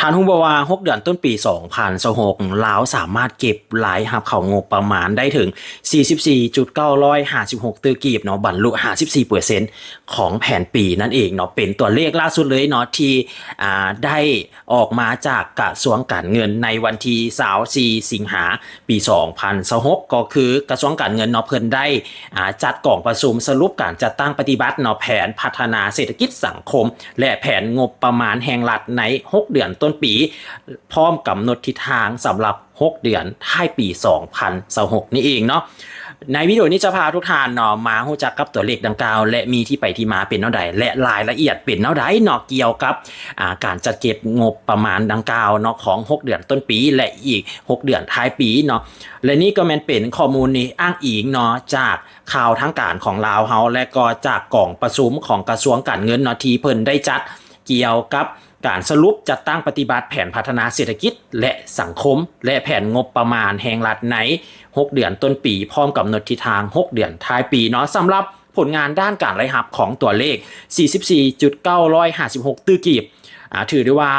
ທ່ານຮູ້ບໍ່ວ່າ ຫົກເດືອນຕົ້ນປີສອງພັນຊາວຫົກ ລາວສາມາດເກັບລາຍຮັບເຂົ້າງົບປະມານໄດ້ເຖິງສີ່ສິບສີ່ຈຸດເກົ້າຮ້ອຍຫ້າສິບຫົກຕື້ກີບເນາະ, ບັນລຸຫ້າສິບສີ່ເປີເຊັນຂອງແຜນປີນັ້ນເອງເນາະ. ເປັນຕົວເລກລ່າສຸດເລີຍເນາະ ທີ່ ອ່າ ໄດ້ອອກມາຈາກກະຊວງການເງິນໃນວັນທີຊາວສີ່ ສິງຫາ ປີສອງພັນຊາວຫົກ ກໍຄືກະຊວງການເງິນເນາະ ເພິ່ນໄດ້ ອ່າ ຈັດກອງປະຊຸມສະຫຼຸບການຈັດຕັ້ງປະຕິບັດເນາະ ແຜນພັດທະນາເສດຖະກິດສັງຄົມ ແລະ ແຜນງົບປະມານແຫ່ງລັດໃນຫົກເດືອນຕົ້ນປີ ພ້ອມກຳນົດທິດທາງສຳລັບຫົກເດືອນທ້າຍປີສອງພັນຊາວຫົກນີ້ເອງເນາະ. ໃນວິດີໂອນີ້ຈະພາທຸກທ່ານເນາະ ມາຮູ້ຈັກກັບຕົວເລກດັ່ງກ່າວ ແລະ ມີທີ່ໄປທີ່ມາເປັນແນວໃດ ແລະ ລາຍລະອຽດເປັນແນວໃດເນາະ ກ່ຽວກັບ ອ່າ ການຈັດເກັບງົບປະມານດັ່ງກ່າວເນາະ ຂອງຫົກເດືອນຕົ້ນປີ ແລະ ອີກຫົກເດືອນທ້າຍປີເນາະ. ແລະ ນີ້ກໍແມ່ນເປັນຂໍ້ມູນທີ່ອ້າງອີງເນາະ ຈາກຂ່າວທາງການຂອງລາວເຮົາ ແລະ ກໍຈາກກອງປະຊຸມຂອງກະຊວງການເງິນເນາະ ທີ່ເພິ່ນໄດ້ຈັດກ່ຽວກັບການສະຫຼຸບຈັດຕັ້ງປະຕິບັດແຜນພັດທະນາເສດຖະກິດ ແລະ ສັງຄົມ ແລະ ແຜນງົບປະມານແຫ່ງລັດໃນຫົກເດືອນຕົ້ນປີ ພ້ອມກຳນົດທິດທາງຫົກເດືອນທ້າຍປີເນາະ. ສຳລັບຜົນງານດ້ານການລາຍຮັບຂອງຕົວເລກສີ່ສິບສີ່ຈຸດເກົ້າຮ້ອຍຫ້າສິບຫົກຕື້ກີບ ອ່າ ຖືໄດ້ວ່າ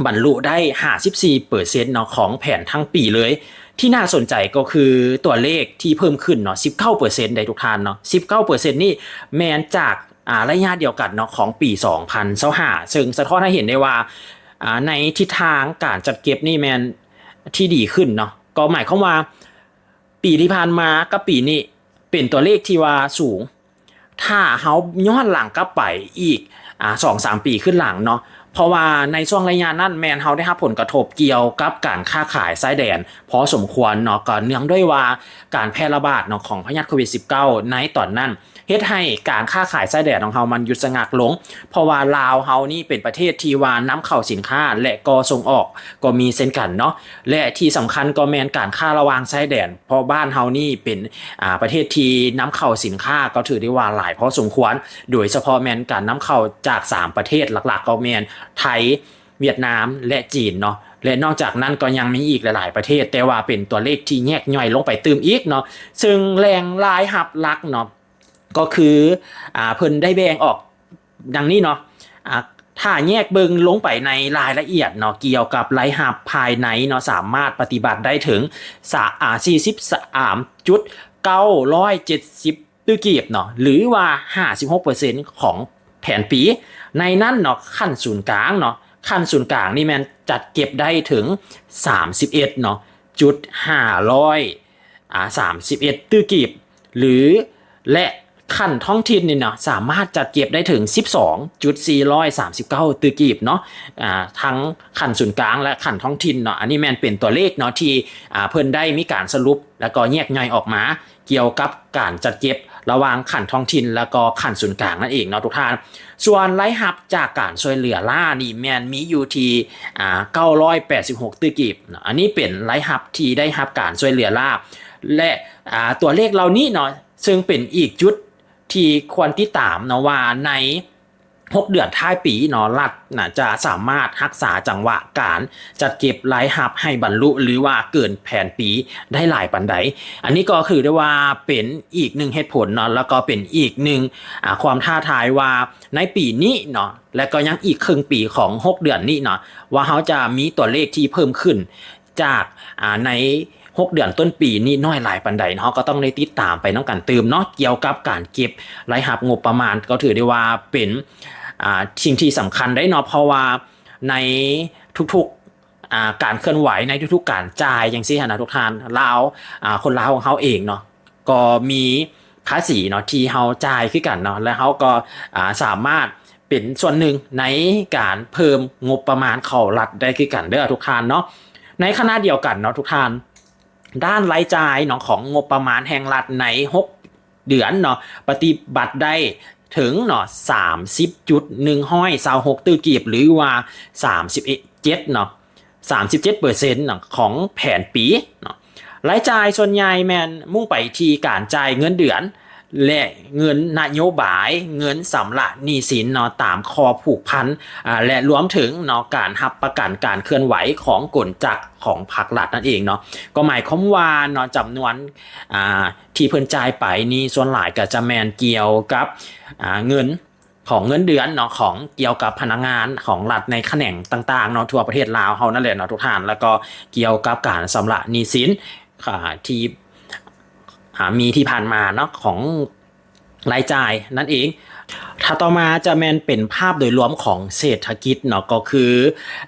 ບັນລຸໄດ້ຫ້າສິບສີ່ເປີເຊັນເນາະ ຂອງແຜນທັງປີເລີຍ. ທີ່ໜ້າສົນໃຈກໍຄືຕົວເລກທີ່ເພີ່ມຂຶ້ນເນາະ ສິບເກົ້າເປີເຊັນ ໄດ໋ທຸກທ່ານເນາະ. ສິບເກົ້າເປີເຊັນນີ້ແມ່ນຈາກ ອ່າ ໄລຍະດຽວກັນເນາະ ຂອງປີສອງພັນຊາວຫ້າ ເຊິ່ງສະທ້ອນໃຫ້ເຫັນໄດ້ວ່າ ອ່າ ໃນທິດທາງການຈັດເກັບນີ້ແມ່ນທີ່ດີຂຶ້ນເນາະ. ກໍໝາຍຄວາມວ່າ ປີທີ່ຜ່ານມາກັບປີນີ້ເປັນຕົວເລກທີ່ວ່າສູງ. ຖ້າເຮົາຍ້ອນຫຼັງກັບໄປອີກ ອ່າ ສອງສາມປີຂຶ້ນຫຼັງເນາະ ເພາະວ່າໃນຊ່ວງໄລຍະນັ້ນແມ່ນເຮົາໄດ້ຮັບຜົນກະທົບກ່ຽວກັບການຄ້າຂາຍຊາຍແດນພໍສົມຄວນເນາະ, ກໍເນື່ອງດ້ວຍວ່າການແຜ່ລະບາດເນາະ ຂອງພະຍາດໂຄວິດສິບເກົ້າໃນຕອນນັ້ນ ເຮັດໃຫ້ການຄ້າຂາຍຊາຍແດນຂອງເຮົາມັນຢຸດຊະງັກລົງ, ເພາະວ່າລາວເຮົານີ້ເປັນປະເທດທີ່ວ່ານຳເຂົ້າສິນຄ້າ ແລະ ກໍສົ່ງອອກກໍມີເຊັ່ນກັນເນາະ. ແລະ ທີ່ສຳຄັນກໍແມ່ນການຄ້າລະຫວ່າງຊາຍແດນ ເພາະບ້ານເຮົານີ້ເປັນ ອ່າ ປະເທດທີ່ນຳເຂົ້າສິນຄ້າ ກໍຖືໄດ້ວ່າຫຼາຍພໍສົມຄວນ, ໂດຍສະເພາະແມ່ນການນຳເຂົ້າຈາກສາມປະເທດຫຼັກໆ ກໍແມ່ນໄທ, ຫວຽດນາມ ແລະ ຈີນເນາະ. ແລະ ນອກຈາກນັ້ນກໍຍັງມີອີກຫຼາຍໆປະເທດ, ແຕ່ວ່າເປັນຕົວເລກທີ່ແຍກຍ່ອຍລົງໄປຕື່ມອີກເນາະ. ເຊິ່ງແຫຼ່ງລາຍຮັບຫຼັກເນາະ ກໍຄື ອ່າ ເພິ່ນໄດ້ແບ່ງອອກດັ່ງນີ້ເນາະ. ອ່າ ຖ້າແຍກເບິ່ງລົງໄປໃນລາຍລະອຽດເນາະ ກ່ຽວກັບລາຍຮັບພາຍໃນເນາະ ສາມາດປະຕິບັດໄດ້ເຖິງ ສະ ອ່າ ສີ່ສິບສາມຈຸດເກົ້າຮ້ອຍເຈັດສິບຕື້ກີບເນາະ ຫຼືວ່າ ຫ້າສິບຫົກເປີເຊັນຂອງແຜນປີ. ໃນນັ້ນເນາະ ຂັ້ນສູນກາງເນາະ ຂັ້ນສູນກາງນີ້ແມ່ນຈັດເກັບໄດ້ເຖິງ ສາມສິບເອັດເນາະ ຈຸດຫ້າຮ້ອຍ ອ່າ ສາມສິບເອັດຕື້ກີບ ຫຼື ແລະ ຂັ້ນທ້ອງຖິ່ນນີ້ເນາະ ສາມາດຈັດເກັບໄດ້ເຖິງ ສິບສອງຈຸດສີ່ຮ້ອຍສາມສິບເກົ້າຕື້ກີບເນາະ. ອ່າ ທັງຂັ້ນສູນກາງ ແລະ ຂັ້ນທ້ອງຖິ່ນເນາະ. ອັນນີ້ແມ່ນເປັນຕົວເລກເນາະ ທີ່ ອ່າ ເພິ່ນໄດ້ມີການສະຫຼຸບ ແລ້ວກໍແຍກຍ່ອຍອອກມາ ກ່ຽວກັບການຈັດເກັບລະຫວ່າງຂັ້ນທ້ອງຖິ່ນ ແລ້ວກໍຂັ້ນສູນກາງນັ້ນເອງເນາະທຸກທ່ານ. ສ່ວນລາຍຮັບຈາກການຊ່ວຍເຫຼືອລ້ານີ້ແມ່ນມີຢູ່ທີ່ ອ່າ ເກົ້າຮ້ອຍແປດສິບຫົກຕື້ກີບເນາະ. ອັນນີ້ເປັນລາຍຮັບທີ່ໄດ້ຮັບການຊ່ວຍເຫຼືອລ້າ ແລະ ອ່າ ຕົວເລກເຫຼົ່ານີ້ເນາະ ເຊິ່ງເປັນອີກຈຸດທີ່ຄວນຕິດຕາມເນາະ ວ່າໃນຫົກເດືອນທ້າຍປີເນາະ ລັດໜ້າຈະສາມາດຮັກສາຈັງຫວະການຈັດເກັບລາຍຮັບໃຫ້ບັນລຸ ຫຼືວ່າເກີນແຜນປີໄດ້ຫຼາຍປານໃດ. ອັນນີ້ກໍຖືໄດ້ວ່າເປັນອີກໜຶ່ງເຫດຜົນເນາະ ແລ້ວກໍເປັນອີກໜຶ່ງ ອ່າ ຄວາມທ້າທາຍວ່າໃນປີນີ້ເນາະ ແລະ ກໍຍັງອີກເຄິ່ງປີຂອງຫົກເດືອນນີ້ເນາະ ວ່າເຮົາຈະມີຕົວເລກທີ່ເພີ່ມຂຶ້ນຈາກ ອ່າ ໃນຫົກເດືອນຕົ້ນປີນີ້ນ້ອຍຫຼາຍປານໃດ ເຮົາກໍຕ້ອງໄດ້ຕິດຕາມໄປນຳກັນຕື່ມເນາະ ກ່ຽວກັບການເກັບລາຍຮັບງົບປະມານ. ກໍຖືໄດ້ວ່າເປັນ ອ່າ ສິ່ງທີ່ສຳຄັນໄດ໋ເນາະ ເພາະວ່າໃນທຸກໆ ອ່າ ການເຄື່ອນໄຫວ ໃນທຸກໆການຈ່າຍຈັ່ງຊີ້ຫັ້ນນະທຸກທ່ານ ລາວ ອ່າ ຄົນລາວຂອງເຮົາເອງເນາະ ກໍມີພາສີເນາະ ທີ່ເຮົາຈ່າຍຄືກັນເນາະ ແລະ ເຮົາກໍ ອ່າ ສາມາດເປັນສ່ວນໜຶ່ງໃນການເພີ່ມງົບປະມານເຂົ້າລັດໄດ້ຄືກັນເດີທຸກທ່ານເນາະ. ໃນຂະນະດຽວກັນເນາະທຸກທ່ານ ດ້ານລາຍຈ່າຍເນາະ ຂອງງົບປະມານແຫ່ງລັດໃນຫົກເດືອນເນາະ ປະຕິບັດໄດ້ເຖິງເນາະ ສາມສິບຈຸດໜຶ່ງຮ້ອຍຊາວຫົກຕື້ກີບ ຫຼືວ່າ ສາມສິບເຈັດເນາະ ສາມສິບເຈັດເປີເຊັນເນາະ ຂອງແຜນປີເນາະ. ລາຍຈ່າຍສ່ວນໃຫຍ່ແມ່ນມຸ່ງໄປທີ່ການຈ່າຍເງິນເດືອນ ແລະ ເງິນນະໂຍບາຍ, ເງິນຊຳລະໜີ້ສິນເນາະ ຕາມຂໍ້ຜູກພັນ ອ່າ ແລະ ລວມເຖິງເນາະ ການຮັບປະກັນການເຄື່ອນໄຫວຂອງກົນຈັກຂອງພາກລັດນັ້ນເອງເນາະ. ກໍໝາຍຄວາມວ່າເນາະ ຈຳນວນ ອ່າ ທີ່ເພິ່ນຈ່າຍໄປນີ້ ສ່ວນຫຼາຍກໍຈະແມ່ນກ່ຽວກັບ ອ່າ ເງິນ ຂອງເງິນເດືອນເນາະ ຂອງ ກ່ຽວກັບພະນັກງານຂອງລັດໃນຂະແໜງຕ່າງໆເນາະ ທົ່ວປະເທດລາວເຮົານັ້ນແຫຼະເນາະທຸກທ່ານ ແລ້ວກໍກ່ຽວກັບການຊຳລະໜີ້ສິນ ອ່າ ທີ່ ອ່າ ມີທີ່ຜ່ານມາເນາະ ຂອງລາຍຈ່າຍນັ້ນເອງ. ຖ້າຕໍ່ມາຈະແມ່ນເປັນພາບໂດຍລວມຂອງເສດຖະກິດເນາະ ກໍຄື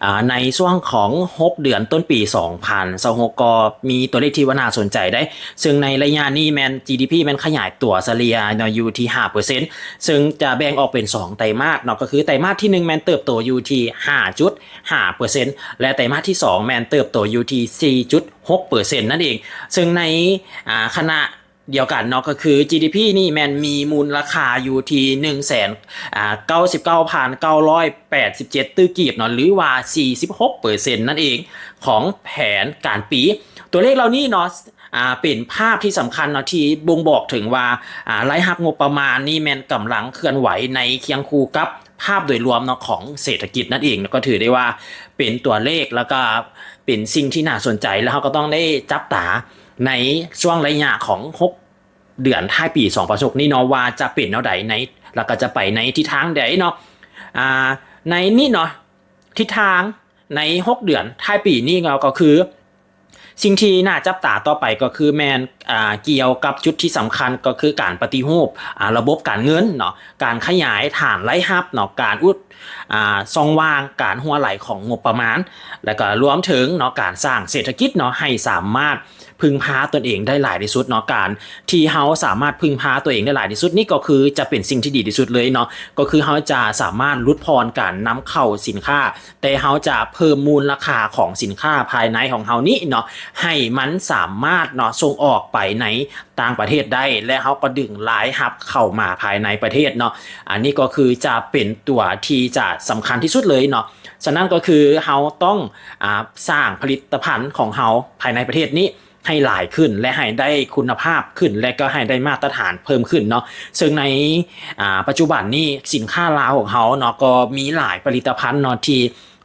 ອ່າ ໃນຊ່ວງຂອງຫົກເດືອນຕົ້ນປີສອງພັນຊາວຫົກ ກໍມີຕົວເລກທີ່ວ່າໜ້າສົນໃຈໄດ໋ ເຊິ່ງໃນໄລຍະນີ້ແມ່ນ ຈີດີພີ ແມ່ນຂະຫຍາຍຕົວສະເລ່ຍເນາະ ຢູ່ທີ່ຫ້າເປີເຊັນ ເຊິ່ງຈະແບ່ງອອກເປັນສອງໄຕມາດເນາະ ກໍຄືໄຕມາດທີໜຶ່ງແມ່ນເຕີບໂຕຢູ່ທີ່ຫ້າຈຸດຫ້າເປີເຊັນ ແລະ ໄຕມາດທີສອງແມ່ນເຕີບໂຕຢູ່ທີ່ສີ່ຈຸດຫົກເປີເຊັນນັ້ນເອງ. ເຊິ່ງໃນ ອ່າ ຂະນະ ດຽວກັນເນາະ ກໍຄື ຈີດີພີ ນີ້ແມ່ນມີມູນລະຄ່າຢູ່ທີ່ໜຶ່ງແສນ ອ່າ ເກົ້າສິບເກົ້າພັນເກົ້າຮ້ອຍແປດສິບເຈັດຕື້ກີບເນາະ ຫຼືວ່າສີ່ສິບຫົກເປີເຊັນນັ້ນເອງ ຂອງແຜນການປີ. ຕົວເລກເຫຼົ່ານີ້ເນາະ ອ່າ ເປັນພາບທີ່ສຳຄັນເນາະ ທີ່ບົ່ງບອກເຖິງວ່າ ອ່າ ລາຍຮັບງົບປະມານນີ້ແມ່ນກຳລັງເຄື່ອນໄຫວໃນຄຽງຄູ່ກັບພາບໂດຍລວມເນາະ ຂອງເສດຖະກິດນັ້ນເອງ ແລ້ວກໍຖືໄດ້ວ່າເປັນຕົວເລກ ແລ້ວກໍເປັນສິ່ງທີ່ໜ້າສົນໃຈ ແລ້ວເຮົາກໍຕ້ອງໄດ້ຈັບຕາ ໃນຊ່ວງໄລຍະຂອງຫົກເດືອນທ້າຍປີສອງພັນຊາວຫົກນີ້ເນາະ ວ່າຈະເປັນແນວໃດໃນ ແລ້ວກໍຈະໄປໃນທິດທາງໃດເນາະ. ອ່າ ໃນນີ້ເນາະ ທິດທາງໃນຫົກເດືອນທ້າຍປີນີ້ເນາະ ກໍຄື ສິ່ງທີ່ໜ້າຈັບຕາຕໍ່ໄປກໍຄືແມ່ນ ອ່າ ກ່ຽວກັບຈຸດທີ່ສຳຄັນ ກໍຄືການປະຕິຮູບ ອ່າ ລະບົບການເງິນເນາະ ການຂະຫຍາຍຖານລາຍຮັບເນາະ ການອຸດ ອ່າ ຊ່ອງວ່າງການຮົ່ວໄຫຼຂອງງົບປະມານ ແລ້ວກໍລວມເຖິງເນາະ ການສ້າງເສດຖະກິດເນາະ ໃຫ້ສາມາດ ເພິ່ງພາຕົນເອງໄດ້ຫຼາຍທີ່ສຸດເນາະ. ການທີ່ເຮົາສາມາດເພິ່ງພາຕົວເອງໄດ້ຫຼາຍທີ່ສຸດນີ້ ກໍຄືຈະເປັນສິ່ງທີ່ດີທີ່ສຸດເລີຍເນາະ ກໍຄືເຮົາຈະສາມາດຫຼຸດຜ່ອນການນຳເຂົ້າສິນຄ້າ ແຕ່ເຮົາຈະເພີ່ມມູນລະຄ່າຂອງສິນຄ້າພາຍໃນຂອງເຮົານີ້ເນາະ ໃຫ້ມັນສາມາດເນາະ ສົ່ງອອກໄປໃນຕ່າງປະເທດໄດ້ ແລະ ເຮົາກໍດຶງລາຍຮັບເຂົ້າມາພາຍໃນປະເທດເນາະ. ອັນນີ້ກໍຄືຈະເປັນຕົວທີ່ຈະສຳຄັນທີ່ສຸດເລີຍເນາະ. ສະນັ້ນກໍຄືເຮົາຕ້ອງ ອ່າ ສ້າງຜະລິດຕະພັນຂອງເຮົາພາຍໃນປະເທດນີ້ ໃຫ້ຫຼາຍຂຶ້ນ ແລະ ໃຫ້ໄດ້ຄຸນນະພາບຂຶ້ນ ແລະ ກໍໃຫ້ໄດ້ມາດຕະຖານເພີ່ມຂຶ້ນເນາະ. ເຊິ່ງໃນ ອ່າ ປັດຈຸບັນນີ້ ສິນຄ້າລາວຂອງເຮົາເນາະ ກໍມີຫຼາຍຜະລິດຕະພັນເນາະ ທີ່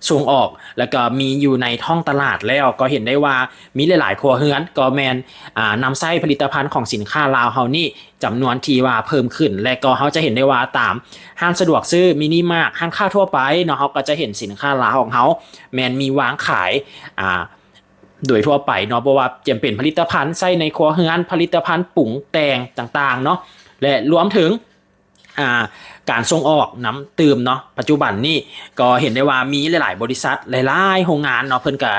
ສົ່ງອອກ ແລ້ວກໍມີຢູ່ໃນທ້ອງຕະຫຼາດແລ້ວ ກໍເຫັນໄດ້ວ່າມີຫຼາຍໆຄົວເຮືອນກໍແມ່ນ ອ່າ ນຳໃຊ້ຜະລິດຕະພັນຂອງສິນຄ້າລາວເຮົານີ້ ຈຳນວນທີ່ວ່າເພີ່ມຂຶ້ນ ແລະ ກໍເຮົາຈະເຫັນໄດ້ວ່າຕາມຮ້ານສະດວກຊື້ ມິນິມາດ ຮ້ານຄ້າທົ່ວໄປເນາະ ເຮົາກໍຈະເຫັນສິນຄ້າລາວຂອງເຮົາແມ່ນມີວາງຂາຍ ອ່າ ໂດຍທົ່ວໄປເນາະ ບໍ່ວ່າຈະເປັນຜະລິດຕະພັນໃຊ້ໃນຄົວເຮືອນ, ຜະລິດຕະພັນປຸງແຕ່ງຕ່າງໆເນາະ ແລະ ລວມເຖິງ ອ່າ ການສົ່ງອອກນຳຕື່ມເນາະ. ປັດຈຸບັນນີ້ກໍເຫັນໄດ້ວ່າມີຫຼາຍໆບໍລິສັດ, ຫຼາຍໆໂຮງງານເນາະ ເພິ່ນກໍ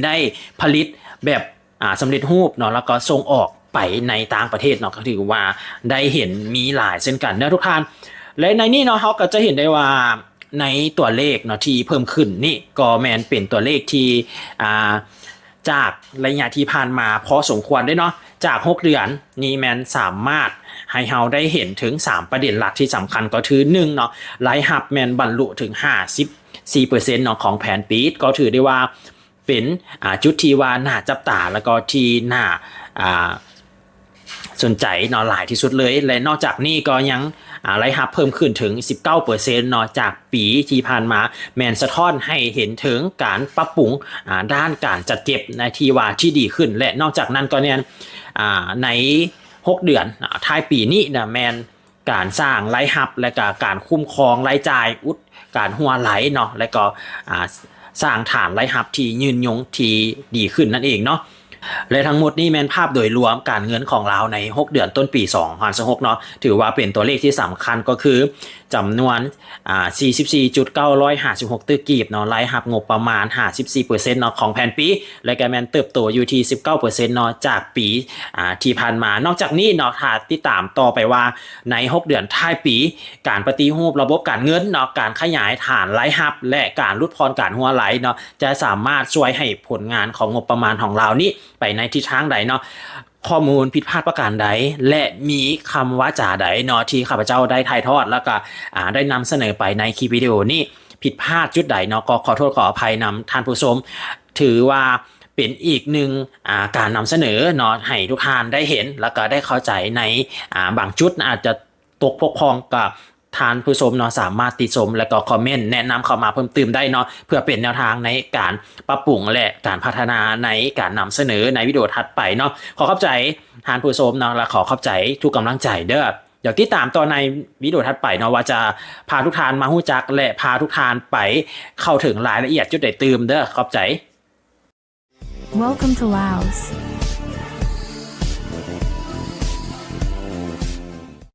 ໄດ້ຜະລິດແບບ ອ່າ ສຳເລັດຮູບເນາະ ແລ້ວກໍສົ່ງອອກໄປໃນຕ່າງປະເທດເນາະ ກໍຖືວ່າໄດ້ເຫັນມີຫຼາຍເຊັ່ນກັນເນາະທຸກທ່ານ. ແລະ ໃນນີ້ເນາະ ເຮົາກໍຈະເຫັນໄດ້ວ່າ ໃນຕົວເລກເນາະທີ່ເພີ່ມຂຶ້ນນີ້ ກໍແມ່ນເປັນຕົວເລກທີ່ ອ່າ ຈາກໄລຍະທີ່ຜ່ານມາພໍສົມຄວນເດ້ເນາະ. ຈາກຫົກເດືອນນີ້ແມ່ນສາມາດໃຫ້ເຮົາໄດ້ເຫັນເຖິງສາມປະເດັນຫຼັກທີ່ສຳຄັນ ກໍຄື ໜຶ່ງເນາະ ລາຍຮັບແມ່ນບັນລຸເຖິງຫ້າສິບສີ່ເປີເຊັນເນາະຂອງແຜນປີ, ກໍຖືໄດ້ວ່າເປັນ ອ່າ ຈຸດທີ່ວ່າໜ້າຈັບຕາ ແລ້ວກໍທີ່ໜ້າ ອ່າ ສົນໃຈເນາະ ຫຼາຍທີ່ສຸດເລີຍ. ແລະ ນອກຈາກນີ້ກໍຍັງ ອ່າ ລາຍຮັບເພີ່ມຂຶ້ນເຖິງສິບເກົ້າເປີເຊັນເນາະ ຈາກປີທີ່ຜ່ານມາ ແມ່ນສະທ້ອນໃຫ້ເຫັນເຖິງການປັບປຸງ ອ່າ ດ້ານການຈັດເກັບໃນທີ່ວ່າທີ່ດີຂຶ້ນ. ແລະ ນອກຈາກນັ້ນກໍແມ່ນ ອ່າ ໃນຫົກເດືອນ ອ່າ ທ້າຍປີນີ້ນະ ແມ່ນການສ້າງລາຍຮັບ ແລະ ກະການຄຸ້ມຄອງລາຍຈ່າຍ ອຸດການຮົ່ວໄຫຼເນາະ ແລະ ກໍ ອ່າ ສ້າງຖານລາຍຮັບທີ່ຍືນຍົງທີ່ດີຂຶ້ນນັ້ນເອງເນາະ. ແລະ ທັງໝົດນີ້ແມ່ນພາບໂດຍລວມການເງິນຂອງລາວໃນຫົກເດືອນຕົ້ນປີສອງພັນຊາວຫົກເນາະ ຖືວ່າເປັນຕົວເລກທີ່ສຳຄັນ ກໍຄືຈຳນວນ ອ່າ ສີ່ສິບສີ່ຈຸດເກົ້າຮ້ອຍຫ້າສິບຫົກຕື້ກີບເນາະ, ລາຍຮັບງົບປະມານຫ້າສິບສີ່ເປີເຊັນເນາະຂອງແຜນປີ ແລະ ກໍແມ່ນເຕີບໂຕຢູ່ທີ່ສິບເກົ້າເປີເຊັນເນາະ ຈາກປີ ອ່າ ທີ່ຜ່ານມາ. ນອກຈາກນີ້ເນາະ ຖ້າຕິດຕາມຕໍ່ໄປວ່າໃນຫົກເດືອນທ້າຍປີ ການປະຕິຮູບລະບົບການເງິນເນາະ, ການຂະຫຍາຍຖານລາຍຮັບ ແລະ ການຫຼຸດຜ່ອນການຮົ່ວໄຫຼເນາະ ຈະສາມາດຊ່ວຍໃຫ້ຜົນງານຂອງງົບປະມານຂອງລາວນີ້ໄປໃນທິດທາງໃດເນາະ, ຂໍ້ມູນຜິດພາດປະການໃດ ແລະ ມີຄຳວາຈາໃດເນາະ ທີ່ຂ້າພະເຈົ້າໄດ້ຖ່າຍທອດ ແລ້ວກໍ ອ່າ ໄດ້ນຳສະເໜີໄປໃນຄລິບວິດີໂອນີ້ ຜິດພາດຈຸດໃດເນາະ ກໍຂໍໂທດຂໍອະໄພນຳທ່ານຜູ້ຊົມ. ຖືວ່າເປັນອີກໜຶ່ງ ອ່າ ການນຳສະເໜີເນາະ ໃຫ້ທຸກທ່ານໄດ້ເຫັນ ແລ້ວກໍໄດ້ເຂົ້າໃຈໃນ ອ່າ ບາງຈຸດອາດຈະຕົກບົກຜ່ອງ ກໍ ທ່ານຜູ້ຊົມເນາະ ສາມາດຕິຊົມ ແລະ ກໍຄອມເມັນແນະນຳເຂົ້າມາເພີ່ມຕື່ມໄດ້ເນາະ ເພື່ອເປັນແນວທາງໃນການປັບປຸງ ແລະ ການພັດທະນາໃນການນຳສະເໜີໃນວິດີໂອຖັດໄປເນາະ. ຂໍຂອບໃຈທ່ານຜູ້ຊົມເນາະ ແລະ ຂໍຂອບໃຈທຸກກຳລັງໃຈເດີ້. ດຽວຕິດຕາມຕໍ່ໃນວິດີໂອຖັດໄປເນາະ ວ່າຈະພາທຸກທ່ານມາຮູ້ຈັກ ແລະ ພາທຸກທ່ານໄປເຂົ້າເຖິງລາຍລະອຽດຈຸດໃດຕື່ມເດີ. ຂອບໃຈ. Welcome to Laos.